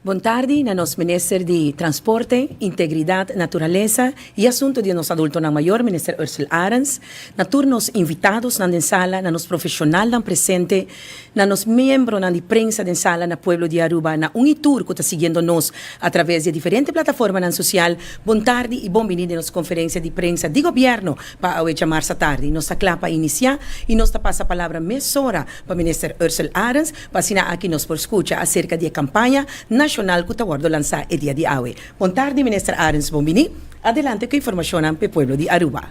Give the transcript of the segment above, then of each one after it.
Bon tardi na nos Minister di Transporte, Integridad, Naturalesa y Asunto di nos Adultonan Mayor, Minister Ursell Arends, na tur nos invitadosnan den sala, na nos profesionalnan presente, na nos miembronan di prensa den sala, na pueblo di Aruba, na un y tur cu ta siguiendo nos a traves di e diferente plataformanan social, bon tardi y bon bini den nos conferencia di prensa di Gobierno pa awe djamarsa tardi. Nos ta cla pa inicia y nos ta pasa palabra mesora pa Minister Ursell Arends, Pa asina aki nos por scucha acerca di e campaña nacional cu ta wordo lansa e dia di awe. Bon tardi Minister Arends, bon bini. Adelante cu informacionnan p'e pueblo di Aruba.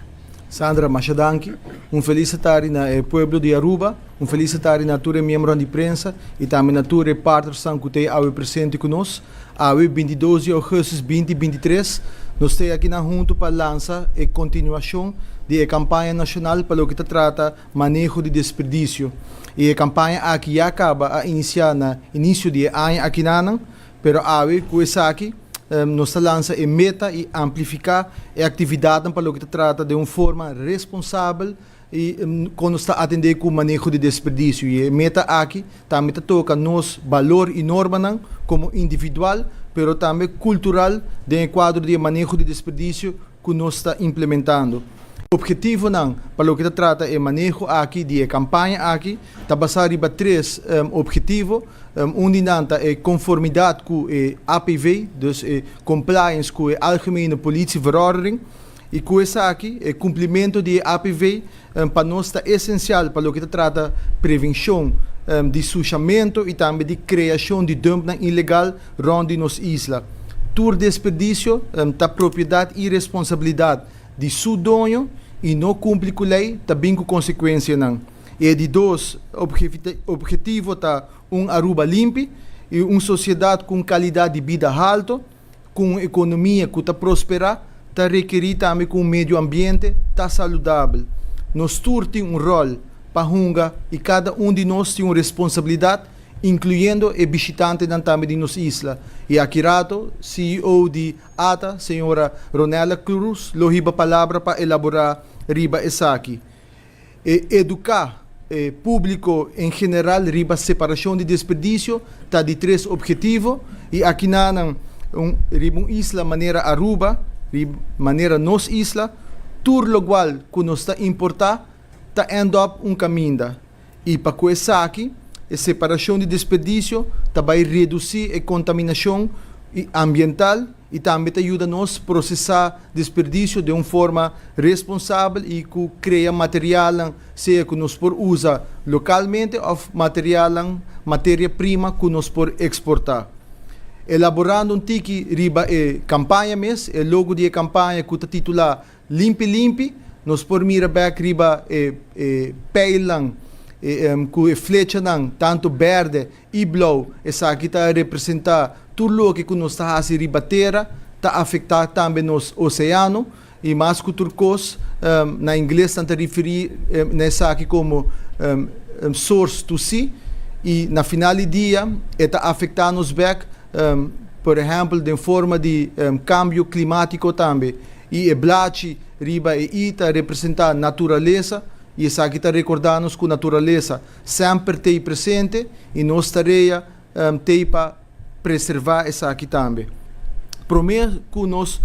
Sandra, masha danki. Un felis tardi na e pueblo di Aruba, un felis tardi na tur e miembronan di prensa y tambe na tur e partnersnan cu t'ey awe presente cu nos. Awe 22 di augustus 2023 nos t'ey akinan hunto pa lansa e continuacion di e campaña nacional pa loke ta trata maneho di desperdicio. Y e campaña aki ya caba a inicia na inicio di e aña akinanan, pero awe cu esaki nos ta lansa e meta y amplifica e actividadnan pa loke ta trata den un forma responsabel y con nos ta atende cu maneho di desperdicio. Y e meta aki tambe ta toca nos balor y normanan como individual, pero tambe cultural den e cuadro di e maneho di desperdicio cu nos ta implementando. Obhetivonan pa loke ta trata e maneho aki di e campaña aki ta basa riba tres obhetivo. Un di nan ta e conformidad cu e APV, dus e compliance cu e Algemene Politieverordening. Y cu esaki, e cumplimento di e APV pa nos ta esencial pa loke ta trata prevencion di sushamento y tambe di creacion di dumpnan ilegal rond di nos isla. Tur desperdicio ta propiedad y responsabilidad di su doño y no cumpli cu ley ta bin cu consecuencianan. E di dos obhetivo ta un Aruba limpi y un sociedad cu un calidad di bida halto, cu un economia cu ta prospera, ta rekeri tambe cu un medio ambiente ta saludabel. Nos tur tin un rol pa hunga y cada un di nos tin un responsabilidad, incluyendo e bishitantenan tambe di nos isla. Y aki rato, CEO di ATA, señora Ronella Cruz, lo hiba palabra pa elabora riba esaki. E educa e publico en general riba separacion di desperdicio ta di tres obhetivo y akinanan un riba un isla manera Aruba, riba manera nos isla, tur logual cu nos ta importa ta end up un caminda y pa cu esaki e separacion di desperdicio ta bay reduci e contaminacion ambiental y tambe ta yuda nos procesa desperdicio den un forma responsabel y cu crea materialnan sea cu nos por usa localmente of materialnan, materia prima cu nos por exporta. Elaborando un tiki riba e campaña mes, e logo di e campaña cu ta titula Limpi Limpi, nos por mira bek riba e e pijlnan e cu e flechanan tanto berde y blou, esaki ta representa tur loke cu nos ta haci riba tera ta afecta tambe nos oceano y mas cu tur cos na ingles nan ta referi na esaki como source to sea y na final di dia e ta afecta nos bek por ehempel den forma di cambio climatico tambe y e blachi riba e i ta representa naturalesa y esaki ta recorda nos cu naturalesa semper t'ei presente y nos tarea t'ei pa preserva esaki tambe. Prome cu nos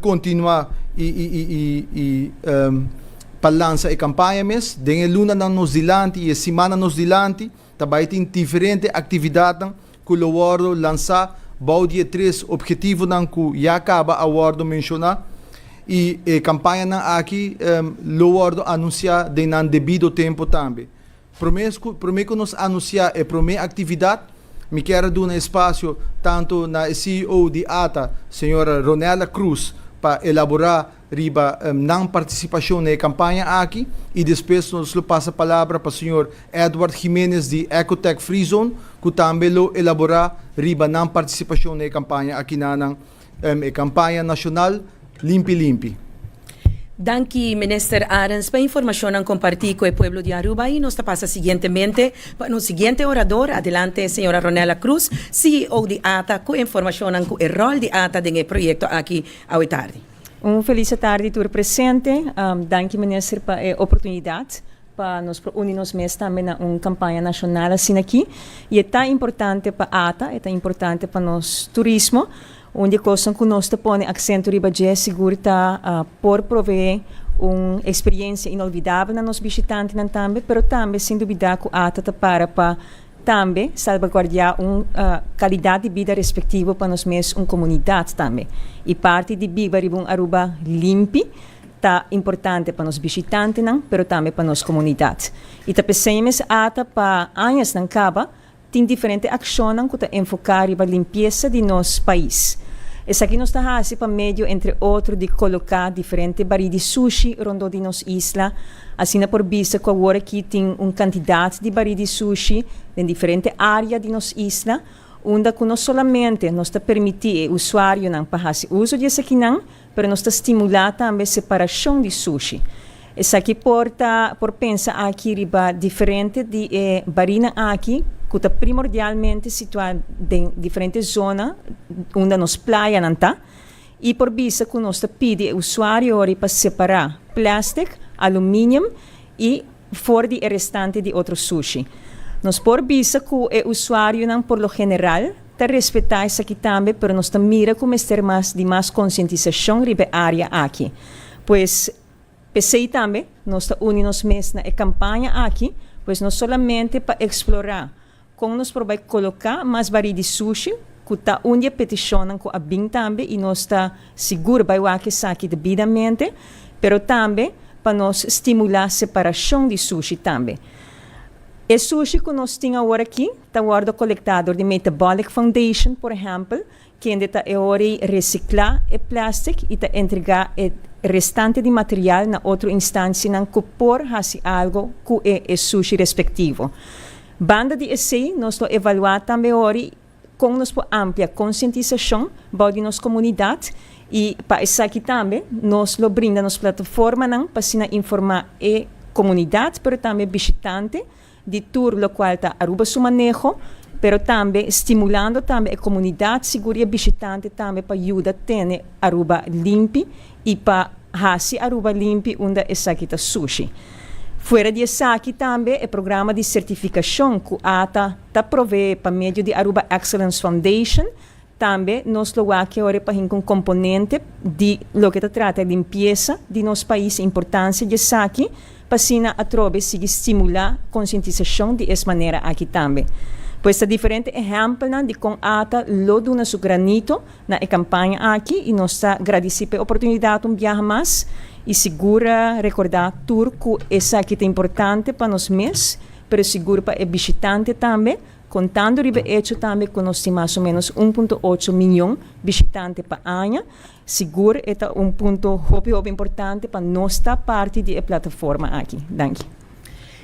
continua y pa lansa e campaña mes, den e lunanan nos dilanti y e simannan nos dilanti ta bay tin diferente actividadnan cu lo wordo lansa bou di e tres obhetivonan cu ya caba a wordo menciona y e campañanan aki lo wordo anuncia den nan debido tempo tambe. Prome cu prome cu nos anuncia e prome actividad, mi kier a duna espacio tanto na e CEO di ata, señora Ronella Cruz, pa elabora riba nan participacion na e campaña aki y despues nos lo pasa palabra pa señor Edward Jimenez di Ecotech Free Zone cu tambe lo elabora riba nan participacion na e campaña aki na nan e campaña nacional Limpi Limpi. Danki Minister Arends pa e informacionnan comparti cu e pueblo di Aruba y nos ta pasa siguientemente pa nos siguiente orador. Adelante señora Ronella Cruz, CEO di ata, cu e informacionnan cu e rol di ata den e proyecto aki awe tardi. Un feliz tardi tur presente. Danki Minister pa e oportunidad. pa nos por uni nos mes tambe na un campaña nacional asina aki. Y e ta importante pa ATA, e ta importante pa nos turismo. Un di e cosnan cu nos ta pone acento riba dje sigur ta por provee un experiencia inolvidabel na nos bishitantenan tambe, pero tambe sin dubida cu ATA ta para pa tambe salvaguardia un calidad di bida respectivo pa nos mes un comunidad tambe. Y parti di biba riba un Aruba limpi ta importante pa nos bishitantenan, pero tambe pa nos comunidad. Y ta p'esey mes ATA pa añasnan caba tin diferente accionnan cu ta enfoca riba limpieza di nos pais. Esaki nos ta haci pa medio entre otro di coloca diferente bari di sushi rondó di nos isla. Asina por bisa cu awor aki tin un cantidad di bari di sushi den diferente area di nos isla, unda cu no solamente nos ta permiti e usuarionan pa haci uso di esakinan, pero nos ta stimula tambe separacion di sushi. Esaki por ta por pensa aki riba diferente di e barinan aki cu ta primordialmente situa den diferente zona unda nos playanan ta y por bisa cu nos ta pidi e usuario ori pa separa plastic, aluminium y for di e restante di otro sushi. Nos por bisa cu e usuarionan por lo general ta respeta esaki tambe, pero nos ta mira cu mester mas di mas concientisacion riba e area aki. Pues, p'esey tambe nos ta uni nos mes na e campaña aki, pues no solamente pa explora con nos por bay coloca mas bari di sushi, cu ta un di e peticionnan cu a bin tambe y nos ta sigur bay wak esaki debidamente, pero tambe pa nos stimula separacion di sushi tambe. E sushi cu nos tin awor aki ta wordo colecta door di Metabolic Foundation, por ehempel, kende ta e ora recicla e plastic y ta entrega e restante di material na otro instancianan cu por haci algo cu e sushi respectivo. Banda di esey, nos lo evalua tambe ora con nos por amplia concientisacion bou di nos comunidad y pa esaki tambe nos lo brinda nos plataformanan pa asina informa e comunidad pero tambe bishitante di tur locual ta Aruba su maneho, pero tambe stimulando tambe e comunidad sigur y e bishitante tambe pa yuda tene Aruba limpi y pa haci Aruba limpi unda esaki ta sushi. Fuera di esaki tambe e programa di certificacion cu ATA ta provee pa medio di Aruba Excellence Foundation, tambe nos lo wak e ora pa hinca un componente di loke ta trata e limpieza di nos pais, e importancia di esaki, pa asina atrobe sigui stimula concientisacion di es manera aki tambe. Pues ta diferente ehempelnan di con ATA lo duna su granito na e campaña aki y nos ta gradici pa e oportunidad un biaha mas y sigur recorda tur cu esaki ta importante pa nos mes, pero sigur pa e bishitante tambe, contando riba e hecho tambe cu nos tin mas o menos 1.8 miyon bishitante pa aña, sigur e ta un punto hopi hopi importante pa nos ta parti di e plataforma aki. Danki.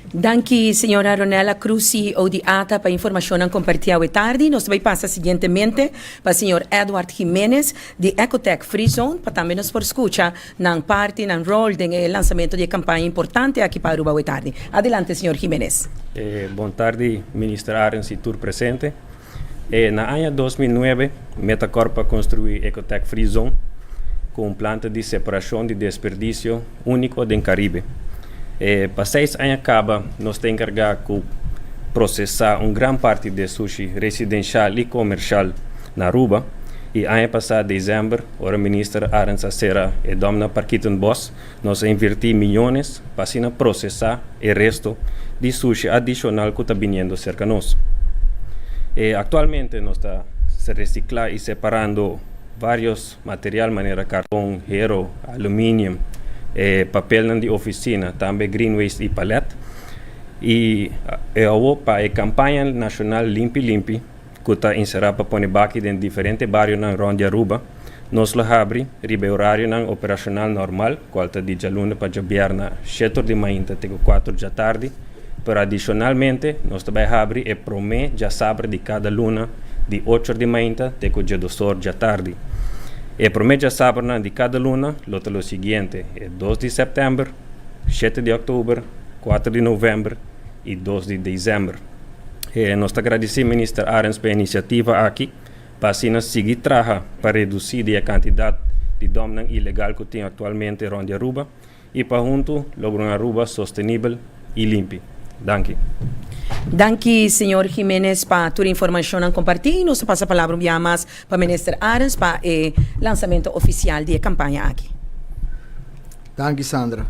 Danki señora Ronella Cruz, CEO di ATA, pa informacionnan comparti awe tardi. Nos ta bay pasa siguientemente pa señor Edward Jimenez di Ecotech Free Zone pa tambe nos por scucha nan parti, nan rol den e lansamento di e campaña importante aki pa Aruba awe tardi. Adelante señor Jimenez. Bon tardi Minister Arends y tur presente. Na aña 2009 Metacorp a construi Ecotech Free Zone cu un planta di separacion di desperdicio unico den Caribe. Pa 6 aña caba nos ta encarga cu procesa un gran parti di e sushi residencial y comercial na Aruba y aña pasa december ora Minister Arends a cera e dump na Parkietenbos nos a inverti miyones pa asina procesa e resto di sushi adicional cu ta biniendo cerca nos. Actualmente nos ta recicla y separando varios material manera carton, hero, aluminium, papelnan di oficina, tambe green waste y palet. Y awo pa e campaña nacional Limpi Limpi, cu ta encera pa pone baki den diferente barionan rond di Aruba, nos lo habri riba e horarionan operacional normal, cual ta di djaluna pa djabierna 7 di mainta te cu 4 di atardi, pero adicionalmente nos ta bay habri e prome djasabra di cada luna di 8 di mainta te cu 12 di atardi. E prome djasabranan di cada luna lo ta lo siguiente: e 2 di september, 7 di october, 4 di november y 2 di december. Nos ta gradici Minister Arends pa e iniciativa aki, pa asina sigui traha pa reduci di e cantidad di dumpnan ilegal cu tin actualmente rond di Aruba y pa hunto logra un Aruba sostenibel. y limpi. Danki. Danki, señor Jimenez, pa tur informacion comparti. Nos ta pasa palabra un biaha mas pa Minister Arends pa e lansamento oficial di e campaña aki. Danki, Sandra.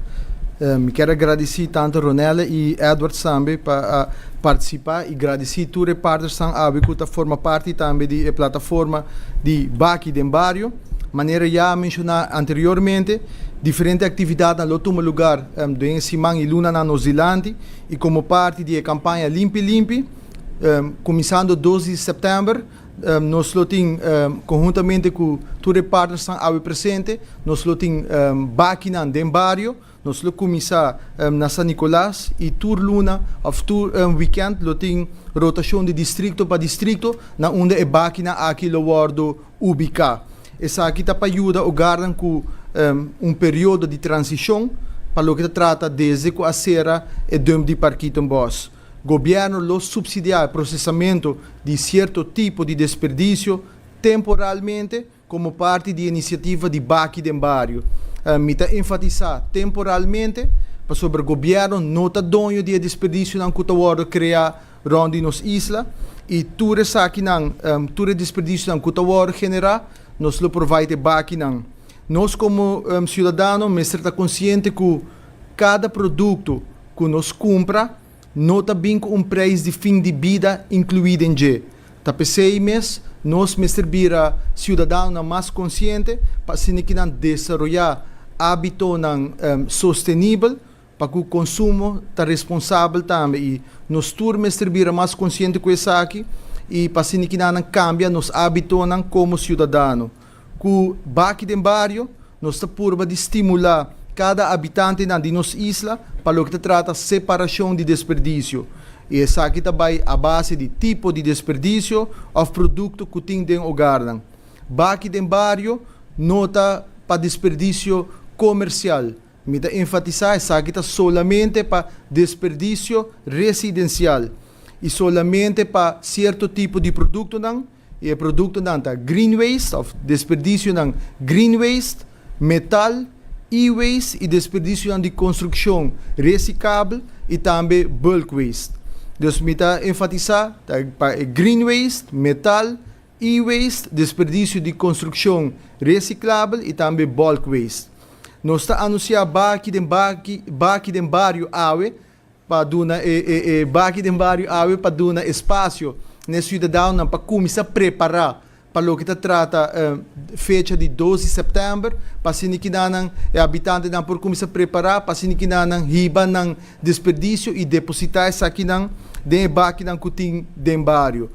Mi kier gradici tanto Ronelle y Edward tambe pa participa y gradici tur e partners awe cu ta forma parti tambe di e plataforma di Baki den Bario. Manera ya menciona anteriormente, diferente actividad lo tuma luga den siman y luna na nos dilanti y como parti di e campaña Limpi Limpi, cuminsando 2 di september, nos lo tin conhuntamente cu tur e partners awe presente, nos lo tin baki den bario. Nos lo cuminsa na San Nicolas y tur luna of tur weekend lo tin rotacion di districto pa districto na unda e bakinan aki lo wordo ubica. Esaki ta pa yuda hogar cu un periodo di transicion pa loke ta trata desde cu a cera e dump di Parkietenbos. Gobierno lo subsidia e procesamento di cierto tipo di desperdicio temporalmente como parti di iniciativa di Baki den Bario. Mi ta enfatisa temporalmente, pasobra gobierno no ta doño di desperdicio cu ta wordo crea rond di nos isla y tur esakinan, tur desperdicio cu ta wordo genera, nos lo provide bakinan. Nos como ciudadano mester ta consciente cu cada producto cu nos cumpra no ta bin cu un prijs di fin di bida inclui den dje. Ta p'esey mes, nos mester bira ciudadano mas consciente pa asina desaroya habitonan sostenibel pa cu e consumo ta responsabel tambe y nos tur mester bira mas consciente cu esaki y pa asina cambia nos habitonan como ciudadano. Cu Baki den Bario, nos ta purba di stimula cada habitante di nos isla pa loke ta trata separacion di desperdicio. Y esaki tambe a base di tipo di desperdicio of producto cu tin den hogar. Baki den Bario no ta pa desperdicio comercial. Mi ta enfatisa, esaki ta solamente pa desperdicio residencial y solamente pa cierto tipo di productonan, y e productonan ta green waste of desperdicio green waste, metal, e-waste y desperdicio di construccion reciclabel y tambe bulk waste. Dus mi ta enfatisa pa green waste, metal, e-waste, desperdicio di construccion reciclabel y tambe bulk waste. Nos ta anuncia Baki den Bario awe pa duna e Baki den Bario awe pa duna espacio na ciudadano pa cuminsa prepara pa loke ta trata fecha di 12 di september, pa asina e habitantenan por cuminsa prepara pa asina nan hiba nan desperdicio y deposita esakinan den bakinan cu tin den bario.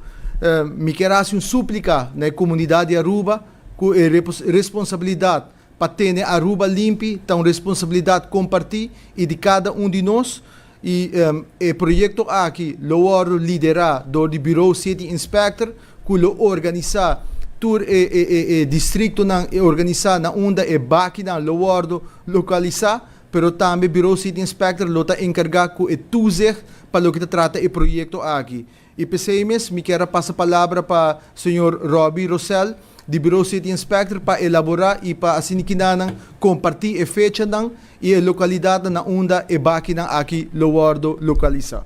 Mi kier haci un suplica na comunidad di Aruba cu e responsabilidad pa tene Aruba limpi ta un responsabilidad comparti y di cada un di nos y e proyecto aki lo wordo lidera door di Bureau City Inspector cu lo organisa tur e districtonan y organisa na unda e bakinan lo wordo localisa, pero tambe Bureau City Inspector lo ta encarga cu e toezicht pa loke ta trata e proyecto aki. Y p'esey mes, mi kier pasa palabra pa señor Robbie Rosell, di Bureau City Inspector, pa elabora y pa asina comparti e fechanan y e localidad na unda e bakinan aki lo wordo localisa.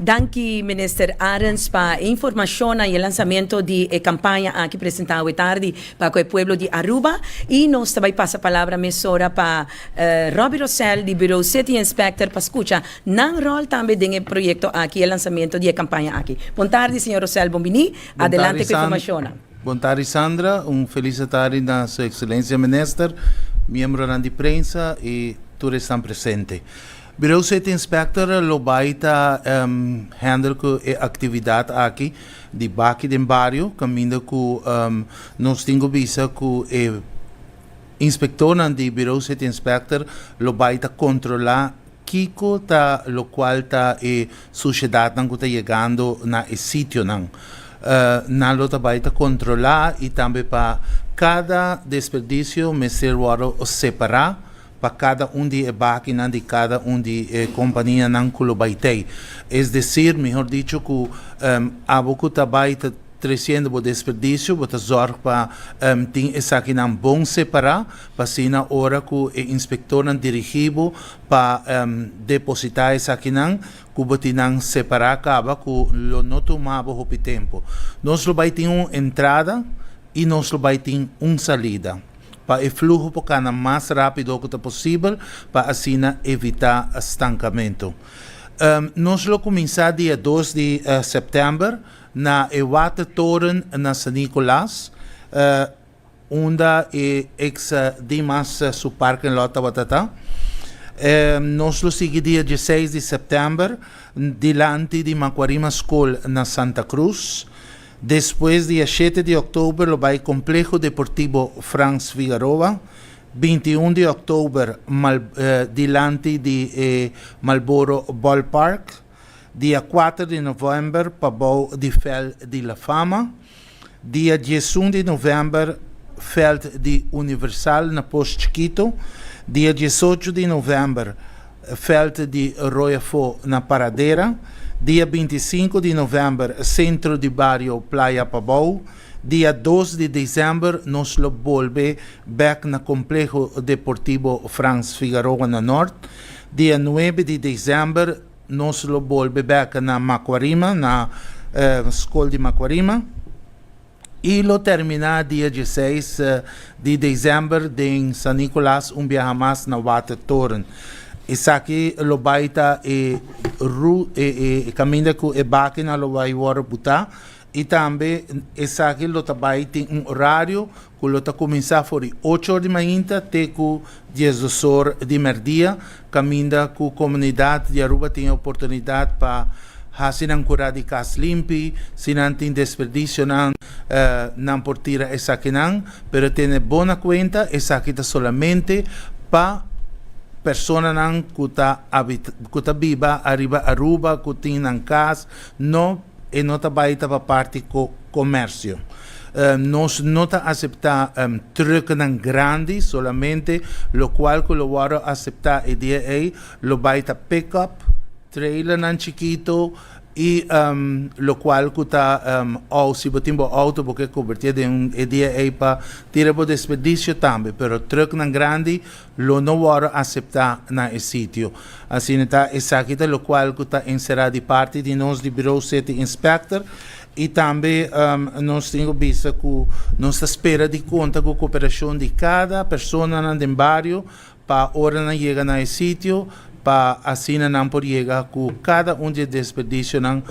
Danki, Minister Arends, pa informacion y lansamento di e campaña aki presenta atardi pa e pueblo di Aruba. Y nos tambe ta pasa palabra mesora pa Robbie Rosell, di Bureau City Inspector, pa scucha nan rol tambe den e proyecto aki, e lansamento di e campaña aki. Bon tardi, señor Rosell, bon bini. Adelante cu e informacion. Bon tardi, Sandra. Un feliz tardi na Su Excelencia Minister, miembro di prensa y tur esnan presente. Bureau City Inspector lo bay ta handle cu e actividad aki di Baki den Bario, caminda cu nos tin bisa cu e inspector di Bureau City Inspector lo bay ta controla kico ta locual ta e sushedad nan cu ta yegando na e sitionan. Nan lo ta bay ta controla y tambe pa cada desperdicio mester wordo separa pa cada un di e bakinan di cada un di e companianan cu lo bay tey. Es decir, mihor dicho, cu abo cu ta bay ta. treciendo bo desperdicio, bo ta zorg pa tin esakinan bon separa, pa asina ora cu e inspectornan dirigi bo pa deposita esakinan, cu bo tin nan separa caba cu lo no tuma bo hopi tempo. Nos lo bay tin un entrada y nos lo bay tin un salida pa e fluho por cana mas rapido cu ta posibel pa asina evita stancamento. Nos lo cuminsa dia 2 di september na e Watertoren na San Nicolas, unda e ex Dimas su parking lot tabata ta. Nos lo sigui dia 16 di september dilanti di Macuarima School na Santa Cruz. Despues dia 7 di october lo bay Complejo Deportivo Frans Figaroa. 21 di october mal, dilanti di e Marlboro Ballpark. Dia 4 di november pabou di Veld di La Fama. Dia 11 di november Veld di Universal na Pos Chiquito. Dia 18 di november Veld di Royafo na Paradera. Dia 25 di november Centro di Bario Playa Pabou. Dia 2 di december nos lo bolbe back na Complejo Deportivo Frans Figaroa na Noord. Dia 9 di december nos lo bolbe back na Macuarima, na Scol di Macuarima. Y lo termina dia 16 di december den San Nicolas, un biaha mas na Watertoren. Esaki lo bay ta e, ru, e, e, caminda cu e bakinan lo bay wordo buta y tambe esaki lo ta bay tin un horario cu lo ta cuminsa for di 8 or di mainta te cu 12 or di merdia, caminda cu comunidad di Aruba tin oportunidad pa haci nan cura di cas limpi, si nan tin desperdicionan, nan por tira esakinan, pero tene bon na cuenta, esaki ta solamente pa personanan cu ta cu ta biba ariba Aruba, cu tin nan cas, no e no ta bay ta pa parti co comercio. Nos no ta acepta trucknan grandi solamente, locual cu lo wordo acepta e dia ey lo bay ta pick-up, trailernan chikito y locual cu ta oh, si bo tin bo auto, bo ke converti den un e dia ey pa tira bo desperdicio tambe, pero trucknan grandi lo no wordo acepta na e sitio. Asina ta, esaki ta locual cu ta encera di parti di nos di Bureau City Inspector y tambe nos tin cu bisa cu nos ta spera di conta cu cooperacion di cada personanan den bario pa ora nan yega na e sitio, pa asina nan por yega cu cada un di e desperdicionan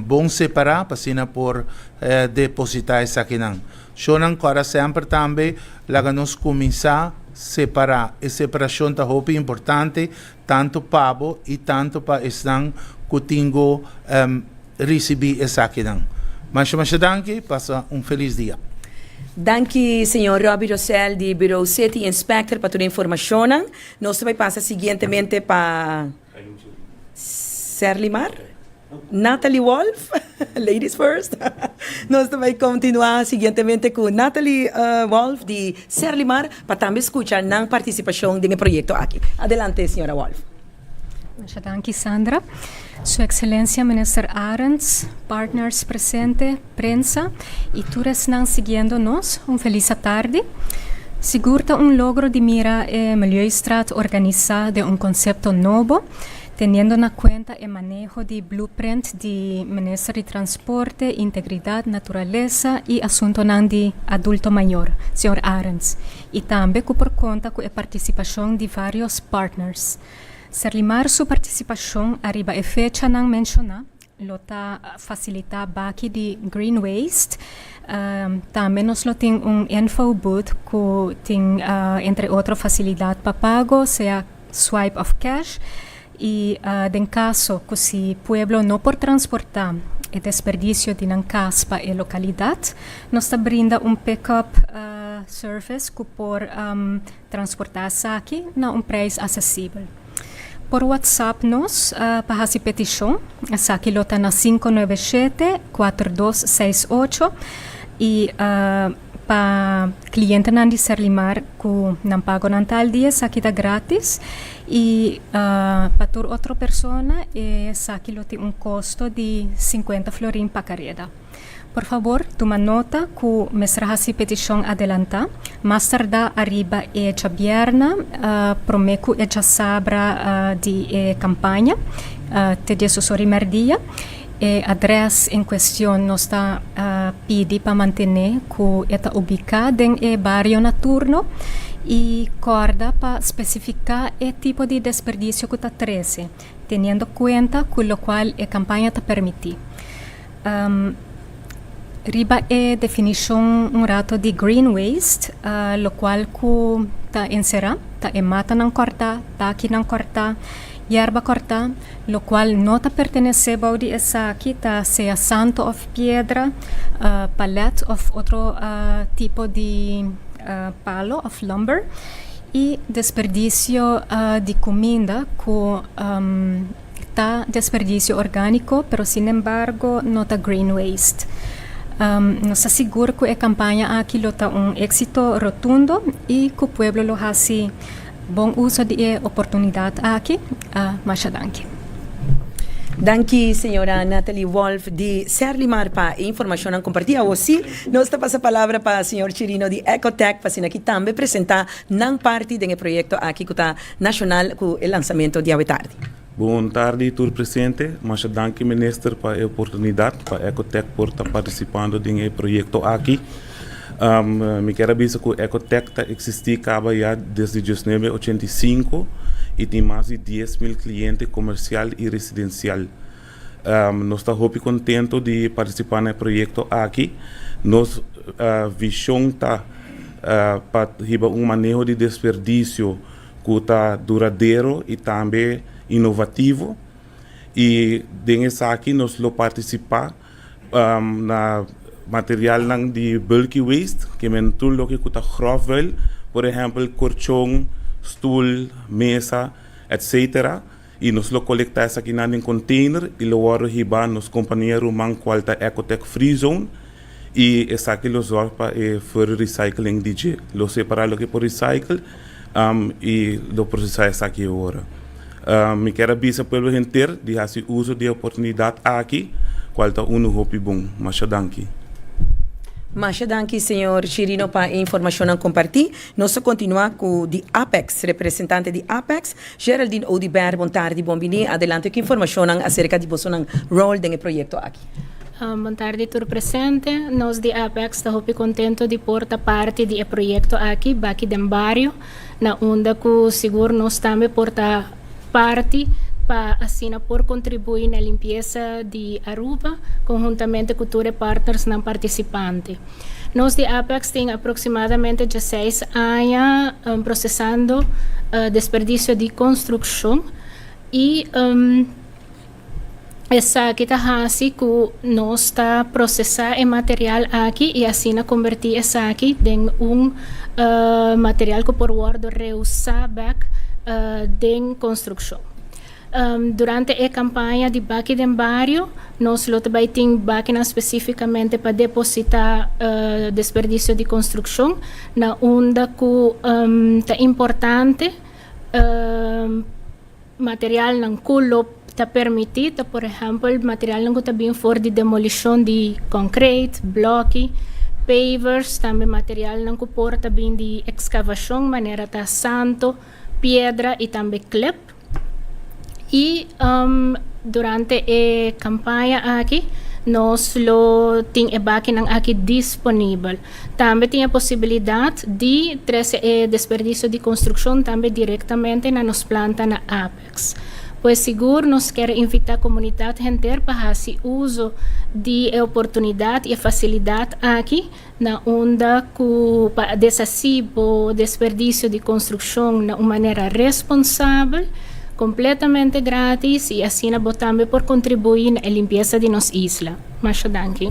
bon separa pa asina por deposita esakinan. Shonan, cora semper tambe laga nos cuminsa separa. E separacion ta hopi importante tanto pa bo y tanto pa esnan cu tin go ricibi esakinan. Masha masha danki, pasa un feliz dia. Danki, señor Robbie Rosel di Bureau City Inspector pa tur e informacionnan. Nos ta bay pasa siguientemente pa Serlimar. Natalie Wolf, ladies first. Nos ta bay continua siguientemente cu Natalie Wolf di Serlimar pa tambe scucha nan participacion den e proyecto aki. Adelante, señora Wolf. Masha danki, Sandra. Su Excelencia Minister Arends, partners presente, prensa y tur esnan siguiendo nos, un feliz atardi. Sigur ta un logro di mira e Milieustraat organisa den un concepto nobo, teniendo na cuenta e maneho di blueprint di Minister di Transporte, Integridad, Naturalesa y Asuntonan di Adulto Mayor, señor Arends, y tambe cu por conta cu e participacion di varios partners. Serlimar su participacion ariba e fechanan menciona lo ta facilita baki di green waste. Tambe nos lo tin un info booth cu tin entre otro facilidad pa pago, sea swipe of cash. Y den caso cu si pueblo no por transporta e desperdicio di nan cas pa e localidad, nos ta brinda un pick-up service cu por transporta esaki na un prijs accesibel. Por WhatsApp nos pa haci peticion, esaki lo ta na 597-4268 y pa clientenan di Serlimar cu nan pagonan ta al dia, esaki ta gratis y pa tur otro persona esaki lo tin un costo di 50 florin pa careda. Por fabor, tuma nota ku mester hasi petishon adelantá, mas tardá ariba e djabièrna promé ku e djasabra di e kampaña, te diesdos ora i mèrdia. E adrès en kuestion nos ta pidi pa mantené ku e ta ubiká den e bario na turno i kòrda pa spesifiká e tipo di desperdisio ku ta trese, teniendo kuenta ku lokual e kampaña ta permití. Riba e definishon un rato di green waste, lokual ku ta enserá ta e matanan kòrtá, takinan kòrtá, yerba kòrtá, lokual no ta pertenesé bou di esaki ta sea santo òf piedra, palèt òf otro tipo di palo òf lumber, i desperdisio di kuminda ku Ta desperdicio organico, pero sinembargo no ta green waste. Nos ta sigur cu e campaña aki lo ta un exito rotundo y cu pueblo lo haci bon uso di e oportunidad aki. Masha danki. Danki señora Natalie Wolff di Serlimar pa e informacionnan comparti. Awo si nos ta pasa palabra pa señor Chirino di Ecotech pa asina aki tambe presenta nan parti den e proyecto aki cu ta Nacional cu e lansamento di awe tardi. Bon tardi tur presente. Masha danki Minister pa e oportunidad pa Ecotech por ta participando den e proyecto aki. Mi kier a bisa cu Ecotech ta existi caba ya desde diesnuebe ochenta i sinku y tin mas di 10,000 cliente comercial y residencial. Nos ta hopi contento di participa na e proyecto aki. Nos vision ta pa hiba un maneho di desperdicio cu ta duradero y tambe innovativo y den esaki nos lo participa na materialnan di bulky waste, ke men tur loke cu ta grofvuil, por ehempel corchon, stoel, mesa, etc. Y nos lo colecta esakinan den container y lo wordo hiba nos compania ruman cual ta Ecotech Free Zone y esaki lo zorg pa e further recycling di dje. Lo separa loke por recycle y lo procesa esaki e ora. Mi kier a bisa pueblo henter di haci uso di e oportunidad aki cual ta uno hopi bon. Masha danki. Masha danki señor Chirino pa e informacionnan comparti. Nos ta continua cu di Apex, representante di Apex, Geraldine Oduber, bon tardi, bon bini. Adelante cu informacionnan acerca di bosonan rol den e proyecto aki. Bon tardi tur presente. Nos di Apex ta hopi contento di por ta parti di e proyecto aki, Baki den Bario, na unda cu sigur nos tambe por ta parti pa asina por contribui na limpiesa di Aruba conhuntamente cu tur e partnersnan participante. Nos di Apex tin aproximadamente dieseis aña procesando desperdicio di construccion y esaki ta haci cu nos ta procesa e material aki y asina converti esaki den un material cu por wordo reusa bek den construccion. Durante e campaña di Baki den Bario, nos lo ta bay tin bakinan specificamente pa deposita desperdicio di construccion na unda cu ta importante materialnan cu lo ta permiti ta por ehempel materialnan cu ta bin for di demolicion di concrete, bloki, pavers, tambe materialnan cu por ta bin di excavacion manera ta santo, piedra y tambe klep. Y durante e campaña aki nos lo tin e bakinan aki disponibel. Tambe tin e posibilidad di trece e desperdicio di construccion tambe directamente na nos planta na Apex. Pues sigur nos kier invita comunidad henter pa haci uzo di e oportunidad y e facilidad aki na unda ku pa deshasí bo desperdisio di konstrukshon na un manera responsabel, kompletamente grátis i asina bo tambe por kontribuí na e limpiesa di nos isla. Masha danki.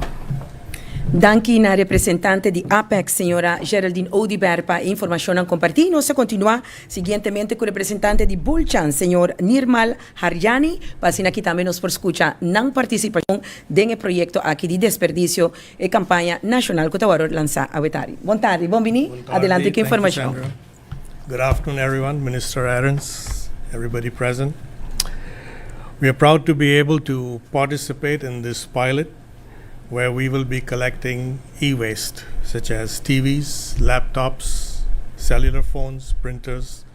Danki na representante di Apex, señora Geraldine Oduber pa e informashonnan kompartí. Nos ta kontinuá siguientemente ku representante di Bulchan, señor Nirmal Harjani, pa asina aki tambe nos por skucha nan partisipashon den e proyekto aki di desperdisio E campaña nacional cu ta worde lansa awe tardi. Bon tardi, bon bini. Bon tardi, Adelante cu thank you, informacion. Sandra. Good afternoon, everyone. Minister Arends, everybody present. We are proud to be able to participate in this pilot. where we will be collecting e-waste such as TVs, laptops, cellular phones, printers,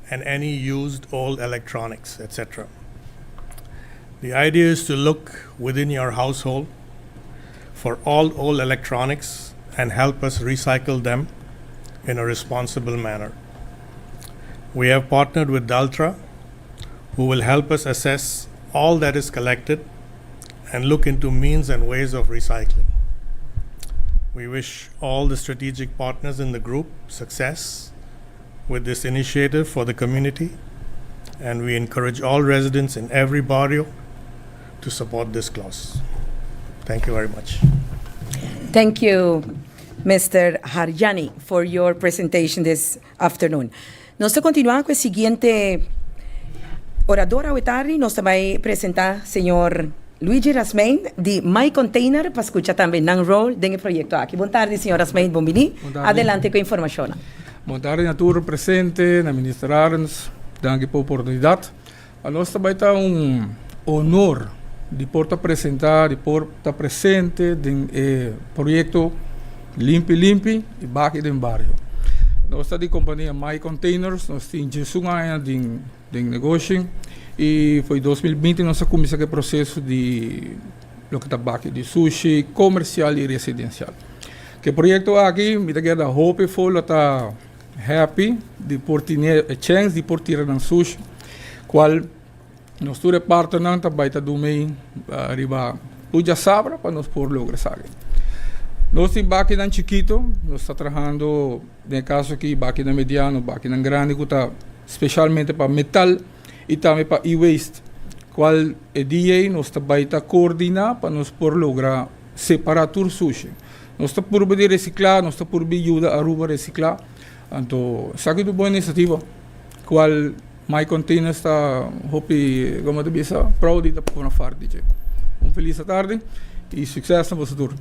and any used old electronics, etc. The idea is to look within your household for all old electronics and help us recycle them in a responsible manner. We have partnered with Daltra, who will help us assess all that is collected and look into means and ways of recycling. We wish all the strategic partners in the group success with this initiative for the community, and we encourage all residents in every barrio to support this clause. Thank you very much. Thank you, Mr. Harjani, for your presentation this afternoon. Nos ta continua cu e siguiente orador awe tardi. Nos ta bay presenta señor Luigi Rasmijn di My Container pa scucha tambe nan rol den e proyecto aki. Bon tardi, señor Rasmijn, bon bini. Adelante cu e informacion. Bon tardi na tur presente, na Minister Arends. Danki pa e oportunidad. Pa nos tambe ta un honor di por ta presenta, di por ta presente den e proyecto Limpi Limpi y Baki den Bario. Nos ta di compania My Containers, nos tin 11 aña di negoshi y for di 2020 nos a cuminsa cu e proceso di loke ta baki di sushi comercial y residencial. Cu e proyecto aki, mi ta keda hopeful, ta happy di por tin e chance di por tira nan sushi, cual nos tur partnernan ta bay ta dumi riba diasabra pa nos por logra esaki. Nos tin bakinan chikito, nos ta trahando, den caso aki, bakinan mediano, bakinan grandi, cu ta specialmente pa metal y tambe pa e-waste, cual e dia nos ta bay ta coordina pa nos por logra separa tur sushi. Nos ta purba di recicla, nos ta purba yuda Aruba recicla. Anto, esaki ta un bon iniciativa, cual My Containers ta hopi, con ta bisa, proud di forma parti. Un feliz tardi y suceso na futuro.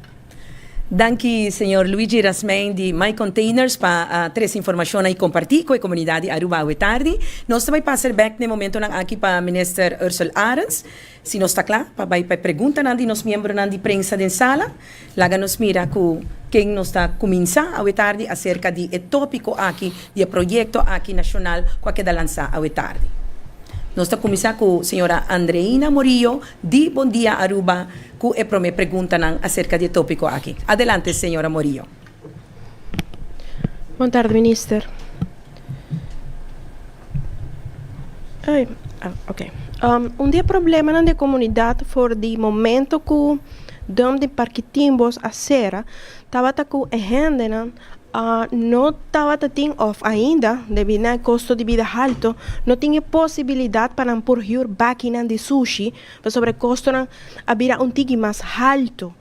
Danki, señor Luigi Rasmijn di My Containers, pa trece informacion y comparti cu e comunidad di Aruba awe tardi. Nos ta bay pasa back na momento aki pa Minister Ursell Arends. Si nos ta cla, pa bay pa pregunta di nos miembronan di prensa den sala, laga nos mira cu ken nos ta cuminsa awe tardi acerca di e topico aki, di proyecto aki nacional cu a keda lansa awe tardi. Nos ta cuminsa cu señora Andreina Morillo, di Bon Dia Aruba, cu e prome pregunta acerca di e topico aki. Adelante, señora Morillo. Bon tardi, minister. Ai, ah, ok. Un di e problemanan di comunidad for di momento cu dump di Parkietenbos a cera, tabata cu e hendenan no tabata tin of ainda, debi na costo di bida halto, no tin e posibilidad pa nan por huur bakinan di sushi, pasobra e costonan a bira un tiki mas halto.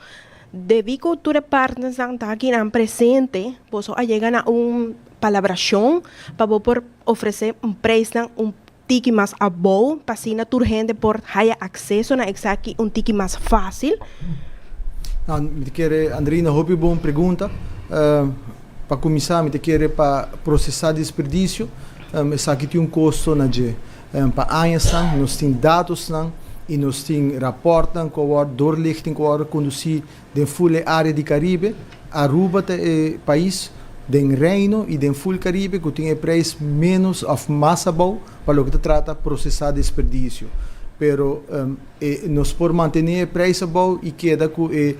Debi cu tur partners ta aki nan presente, boso a yega na un palabracion pa por ofrece un prijs un tiki mas abou, pa asina tur hende por haya acceso na esaki un tiki mas facil? Nou, mi kier, Andrina, hopi bon pregunta. Pa cuminsa, mi kier pa procesa desperdicio, esaki tin un costo na dje. Pa aña, nos tin datos y nos tin rapport cu a doorlichting cu a conduci den full area di Caribe. Aruba ta e pais den Reino y den full Caribe cu tin e prijs menos of mas abou pa loke ta trata procesa desperdicio. Pero nos por mantene e prijs abou y keda cu e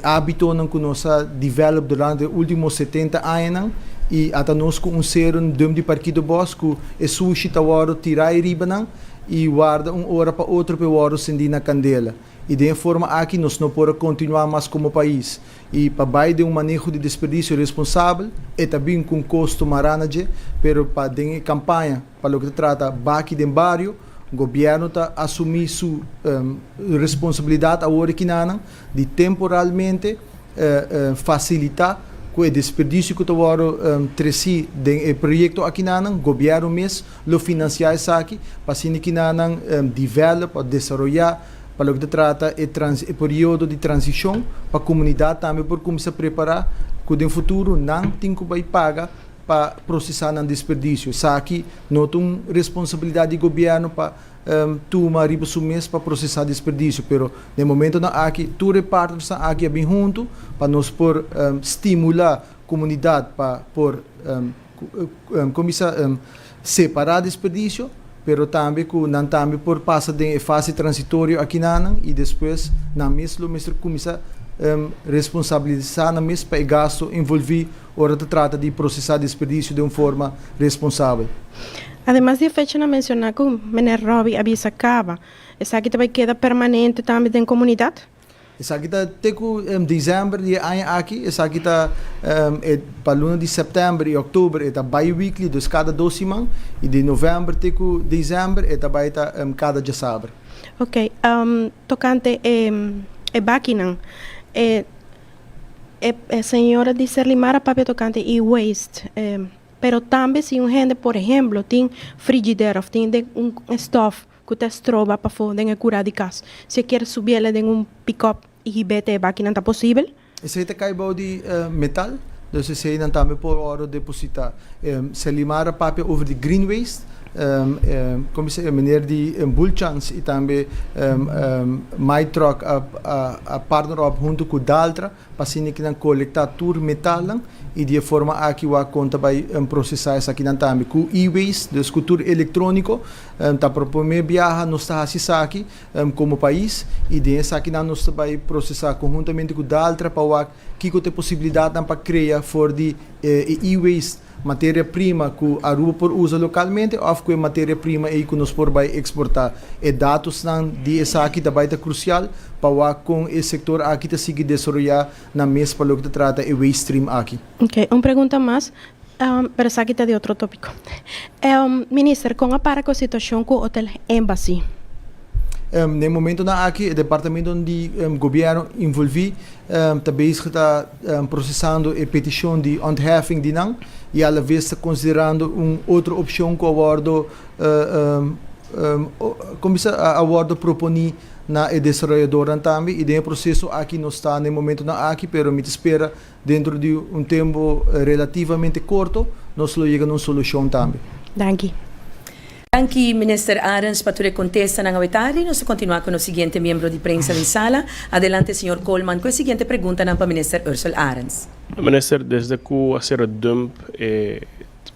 habito cu nos a develop durante e ultimo 70 aña y ata nos cu un ser un dump di Parkietenbos cu e sushi ta wordo tira riba nan y warda un ora pa otro pa wordo cendi na candela. Y di forma aki nos no por continua mas como pais. Y pa di un maneho di desperdicio responsabel, e tambe cu costo mara na dje, pero pa e campaña, pa loke ta trata baki den bario, gobierno ta asumi su responsabilidad awor aki di temporalmente facilita cu e desperdicio cu ta um, treci den proyecto aki, gobierno mes lo financia esaki, pa asina cu nan develop, desaroya pa loke ta trata e periodo di transicion pa e comunidad tambe por cuminsa prepara cu den futuro nan tin cu bay paga. pa procesa nan desperdicio. Esaki no ta un responsabilidad di gobierno pa tuma riba su mes pa procesa desperdicio, pero den momentonan aki tur e partnersnan aki a bin hunto pa nos por stimula comunidad pa por cuminsa separa desperdicio, pero tambe cu nan tambe por pasa den e fase transitorio akinanan y despues nan mes lo mester cuminsa responsabilisa nan mes pa e gasto envolvi ora ta trata di procesa desperdicio den un forma responsabel. Ademas di e fechanan menciona cu Meneer Robbie a bisa caba, esaki ta bay keda permanente tambe den comunidad? Esaki ta te ku december di e aña aki. Esaki ta e pa luna di september y october e ta bi-weekly, dus cada dos siman. Y di november te ku december e ta bai ta cada djasaber. Ok, tocante e e bakinan, e e señora di Serlimar a papia tocante e-waste, pero tambe si un hende por ehemplo tin frigider of tin den un stof ku ta stroba pafó den e kurá di kas. Si e kier subiele den un pikòp i hib'é te e bakinan ta posibel? Esei ta kai bou di metal, dus eseinan tambe por wòrdu depositá. Selimar a papia over di green waste, kon bisa e meneer di Bulchans i tambe My Truck a partner op huntu ku Daltra pa asina ki nan kolektá tur metalnan i di e forma aki wak kon ta bai prosesá esakinan tambe ku e-waste, dus ku tur elektróniko. Ta por promé biaha nos ta hasi esaki komo pais i den esakinan nos ta bai prosesá konhuntamente ku Daltra pa wak kiko ta e posibilidatnan pa krea for di e e-waste materia prima ku Aruba por usa lokalmente òf ku e materia prima ei ku nos por bai eksportá. E datosnan di esaki ta bai ta krusial pa wak kon e sektor aki ta sigui desaroyá nan mes pa loke ta trata e waste stream aki. Ok, un pregunta mas, pero esaki ta di otro tópiko. Minister, kon a para ku e situashon ku Hotel Embassy? Den e momentonan aki e departamentonan di gobièrnu involví ta bezig ta prosesando e petishon di ontheffing di nan i alaves ta konsiderando un otro opshon ku a wòrdu kon bisa a wòrdu proponí na e desaroyadornan tambe i den e proseso aki nos ta na e momentonan aki pero mi ta spera dentro di un tempo relativamente corto nos lo yega na un solucion tambe. Danki. Danki Minister Arends pa tur e contestanan awe tardi. Nos ta continua cu nos siguiente miembro di prensa den sala. Adelante señor Koolman cu e siguiente preguntanan pa Minister Ursell Arends. Minister, desde cu a cera dump e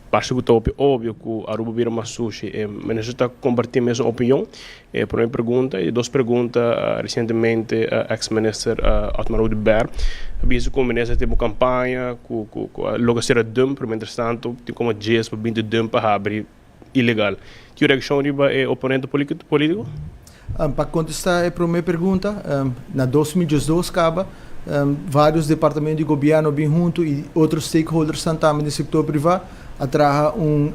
Parse cu ta hopi obvio cu Aruba bira mas sushi. E minister ta comparti mesun opinion? E prome pregunta. E dos pregunta, recientemente ex minister Otmar Oduber a bisa cu minister tin un campaña cu cu a logra cera dump, pero mientras tanto tin como dies pa binti dump a habri ilegal. Tin un reaccion riba e oponente politico? Pa contesta e prome pregunta, na 2012 caba varios departamento di gobierno bin hunto y otro stakeholdersnan tambe den sector priva a traha un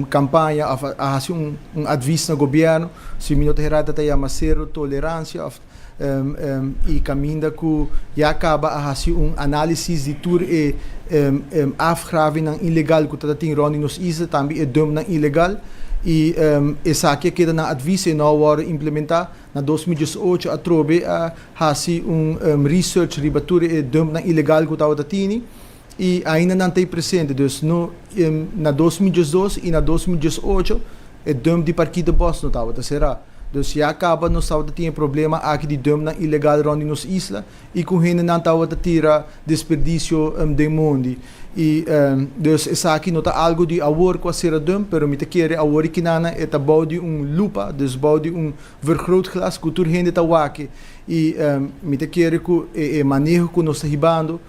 campaña of a haci un advies na gobierno, si mi no ta hera ta yama cero tolerancia of y caminda cu ya caba a haci un analisis di tur e afgravingnan ilegal cu ta tin rond di nos isla, tambe e dumpnan ilegal y esaki a keda na advies y no a worde implementa. Na 2018 atrobe a haci un research riba tur e dumpnan ilegal cu tabata tini y ainda nan ta presente. Dus no na 2012 y na 2018 e dump di Parkietenbos no tabata cera. Dus ya caba nos tabata tin e problema aki di dumpnan ilegal rond di nos isla y cu hendenan tabata tira desperdicio den mondi. Y dus esaki no ta algo di awor cu a cera dump, pero mi ta kere awor y kinana e ta bou di un lupa, dus bou di un vergrootglas cu tur hende ta wak. Y mi ta kere cu e maneho cu nos ta hibando,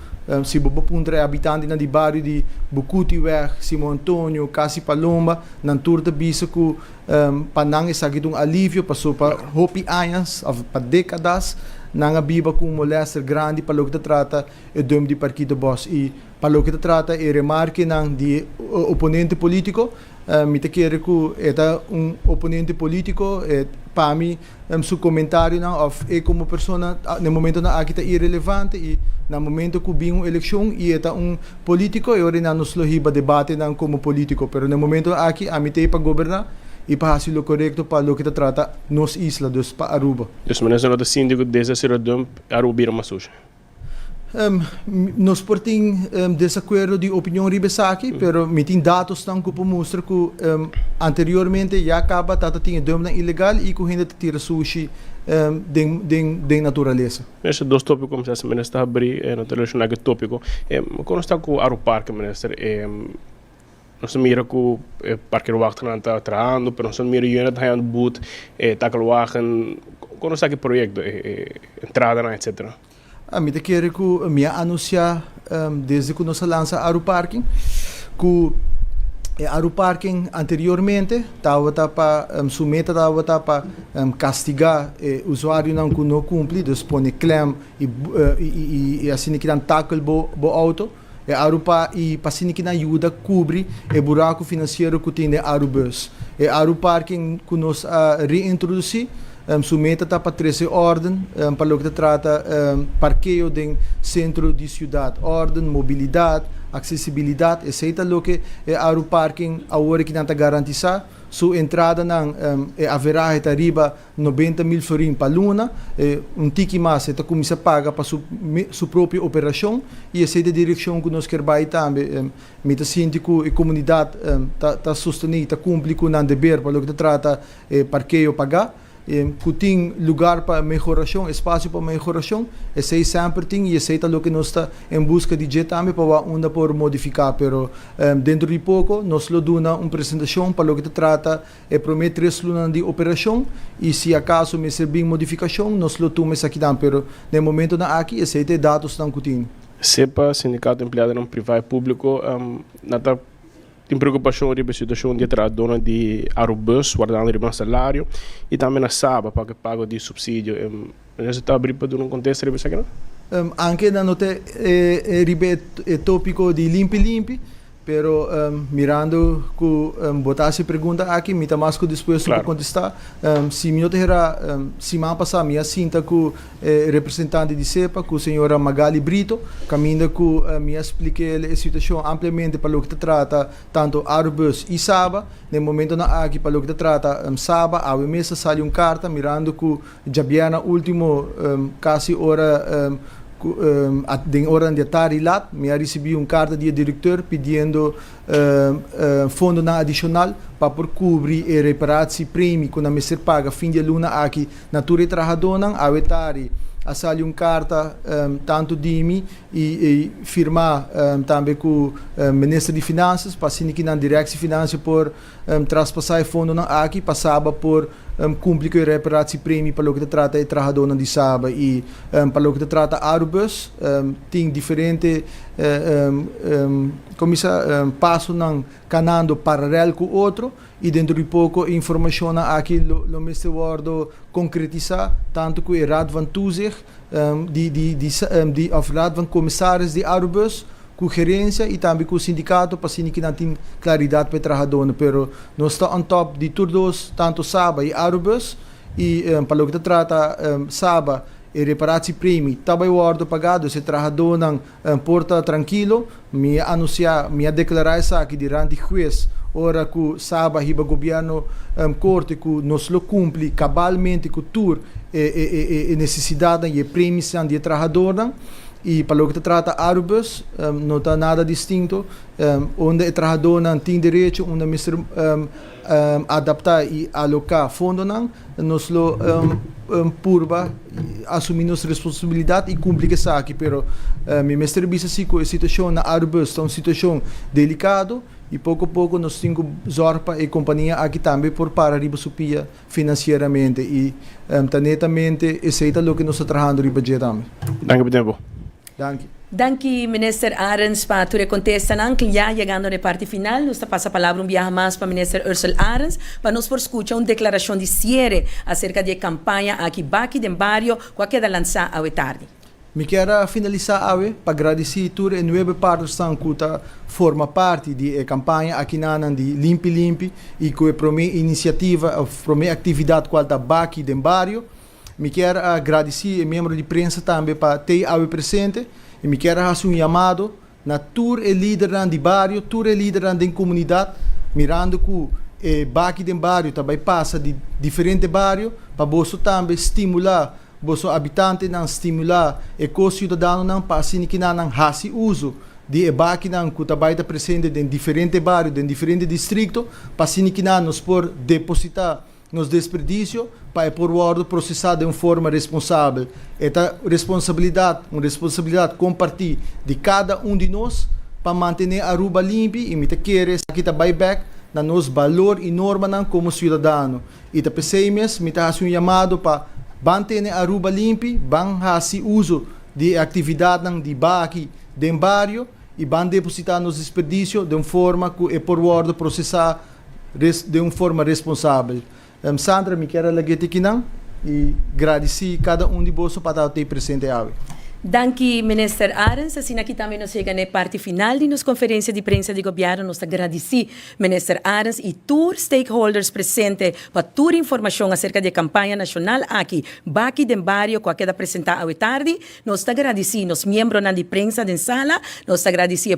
si bo bo puntra e habitantenan di bario di Bucutiweg, Simon Antonio, Casi Palomba, nan tur ta bisa cu Pa nan esaki ta un alivio paso pa hopi añas of pa dekadas nan a biba ku un molester grandi pa loke ta trata e dump di Parkietenbos i pa loke ta trata e remarkenan di e oponente politiko mi ta kere ku e ta un oponente politiko e pa mi su komentarionan of e komo persona na e momentonan aki ta irelevante i na momento ku bin un elekshon i e ta un Politico e ora nan nos lo hiba debatenan como politico, pero na e momento aki ami ta ei pa goberna y pa haci lo corecto pa loke ta trata nos isla, dus pa Aruba. Dus minister no ta sinti cu desde a cera dump Aruba bira mas sushi? Nos por tin desacuerdo di opinion riba esaki, pero mi tin datosnan cu por mustra cu anteriormente ya caba tata tin e dumpnan ilegal y cu hende ta tira sushi den naturalesa. Minister, dos topico mi sa si minister ta habri, no ta relaciona cu e topico. Con nos ta cu Aruparke, minister? Nos ta mira cu e parkeerwachtnan ta trahando, pero nos ta mira yuna ta hañando boet, e takelwagen. Con nos ta cu e proyecto, e entradanan, etcetera? Mi ta kere ku mi a anunsiá desde ku nos a lansa Aruparking ku e Aruparking anteriormente tabata pa su meta tabata pa kastigá e usuarionan ku no kumpli, dus pone klèm i asina kinan takel bo outo. E Arupa i pa asina kinan yuda kubri e buraku finansiero ku tin den Arubus. E Aruparking ku nos a reintrodusí Su meta ta pa trese órden pa loke ta trata parkeo den sentro di siudat. Órden, mobilidat, aksesibilidat, esei ta loke e Aruparking awor aki nan ta garantisá. Su entradanan, e averahe ta riba 90,000 florin pa luna. Un tiki mas e ta kuminsá paga pa su su propio operashon i esei ta e direkshon ku nos kier bai tambe. Mi ta sinti ku e komunidat ta sostené i ta kumpli ku nan deber pa loke ta trata E parkeo pagá, ku tin lugar pa mehorashon, espasio pa mehorashon, esei semper tin i esei ta loke nos ta en buska di dje tambe pa wak unda por modifiká. Pero dentro di poko nos lo duna un presentashon pa loke ta trata e promé tres lunanan di operashon i si akaso mester bin modifikashon nos lo tuma esakinan. Pero na e momentonan aki esei ta e datosnan ku tin. SEPA, Sindikato Empleadonan Privá i Públiko, nan ta. Tin preokupashon riba e situashon di e trahadónan di Arubus wardando riba nan salario i tambe na Saba pa ku e pago di supsidio. Minister ta abrí pa duna un kontesta riba esakinan? Anke nan no ta riba e tópiko di limpi limpi, pero mirando ku bo ta hasi e pregunta aki mi ta mas ku dispuesto pa kontestá. Si mi no ta hera, siman pasá mi a sinta ku E representante di SEPA ku señora Magali Brito, kaminda ku mi a splik'el e situashon ampliamente pa loke ta trata tantu Arubus i Saba. Na e momentonan aki pa loke ta trata Saba, awe mes a sali un karta mirando ku djabièrnè último kasi ora ku den oranan di atardi lat mi a risibí un karta di e direkteur pidiendo fondonan adishonal pa por kubri e reparatie premie ku nan mester paga fin di e luna aki Na tur e trahadónan, awe tari a sali un karta tantu di mi i firmá tambe ku Minister di Finansas pa asina ki nan Direktie Financiën por traspasá e fondonan aki pa Saba por kumpli ku e reparatiepremie pa loke ta trata e trahadónan di Saba. I pa loke ta trata Arubus tin diferente komisa pasonan kanando paralel ku otro. I dentro di poko e informashonnan aki lo lo mester wòrdu konkretisá tantu ku e Raad van Toezicht di di di di òf Raad van Commissaris di Arubus ku gerensia i tambe ku sindikato pa asina ki nan tin klaridat pa e trahadónan. Pero nos ta on top di tur dos tantu Saba i Arubus i pa loke ta trata Saba e reparatiepremie ta bai wòrdu pagá dus e trahadónan Por ta trankilo, mi a anunsiá, mi a deklará esaki diranti hues ora ku Saba hiba gobièrnu korte ku nos lo kumpli kabalmente ku tur e nesesidatnan i e premisnan di e trahadornan. I pa loke ta trata Arubus no ta nada distinto, unda e trahadornan tin derecho, unda mester adaptá i aloká fondonan, nos lo purba asumí nos responsabilidat i kumpli ku esaki. Pero mi mester bisa si ku e situashon na Arubus ta un situashon delikado i poko poko nos tin ku zòrg pa e kompania aki tambe por para riba su pia finansieramente i ta netamente esei ta loke nos ta trahando riba dje tambe. Danki pa tempu. Danki. Danki Minister Arends pa tur e contestanan. Ya yegando na e parti final, nos ta pasa palabra un biaha mas pa Minister Ursell Arends pa nos por scucha un declaracion di ciere acerca di e campaña aki Baki den Bario cu a keda lansa awe tardi. Mi kier a finalisa awe pa gradici tur e nuebe partnersnan cu ta forma parti di e campaña akinanan di Limpi Limpi y cu e prome iniciativa of prome actividad cual ta Baki den Bario. Mi kier a gradisí e miembro di prensa tambe pa tei awe presente i mi kier a hasi un yamado na tur e lidernan di bario, tur e lidernan den komunidat, mirando ku e baki den bario ta bai pasa di diferente bario, pa boso tambe stimulá. Boso habitantenan, stimulá e ko-siudadanonan pa asina ku nan hasi uso di e bakinan ku tambe ta presente den diferente bario, den diferente distrikto, pa asina ku nos por depositá nos desperdisio pa por wòrdu prosesá di un forma responsabel. E ta responsabilidat, un responsabilidat kompartí di kada un di nos pa mantené Aruba limpi i mi ta kere ku ta bai bèk na nos balor i normanan komo siudadano. I ta p'esei mes, mi ta hasi un yamado pa mantené Aruba limpi, ban hasi uso di aktividatnan di baki den bario i ban depositá nos desperdisio di un forma ku e por wòrdu prosesá di un forma responsabel. Sandra, mi ke laga akinan i gradisí kada un di boso pa ta presente awe. Danki, Minister Arends. Asina aki tambe nos a yega na parti final di nos konferensia di prensa di gobièrnu. Nos ta gradisí Minister Arends i tur stakeholders presente pa tur informashon aserka di e kampaña nashonal aki, Baki den Bario, ku a keda presentá awe tardi. Nos ta gradisí nos miembronan di prensa den sala. Nos ta gradisí.